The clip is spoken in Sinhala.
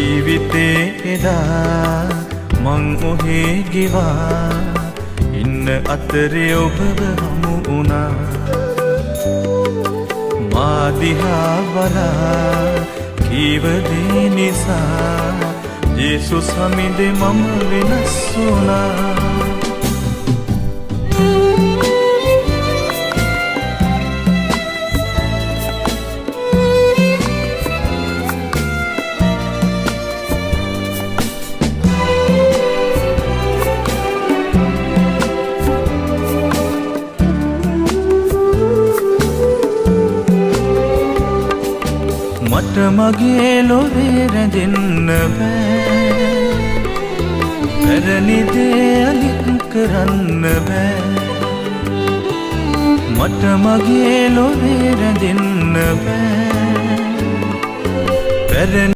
ජීවිතේ එදා මං ඔහේ ගෙවා ඉන්න අතරේ ඔබව හමු වුණා. මා දිහා බලා කීව දේ නිසා ජේසුස් හමිඳේ මම වෙනස් වුණා. මට මගේ ලොවේ රැඳෙන්න බෑ, පැරණි දේ අලිත් කරන්න බෑ. මට මගේ ලොවේ රැඳෙන්න බෑ, පැරණි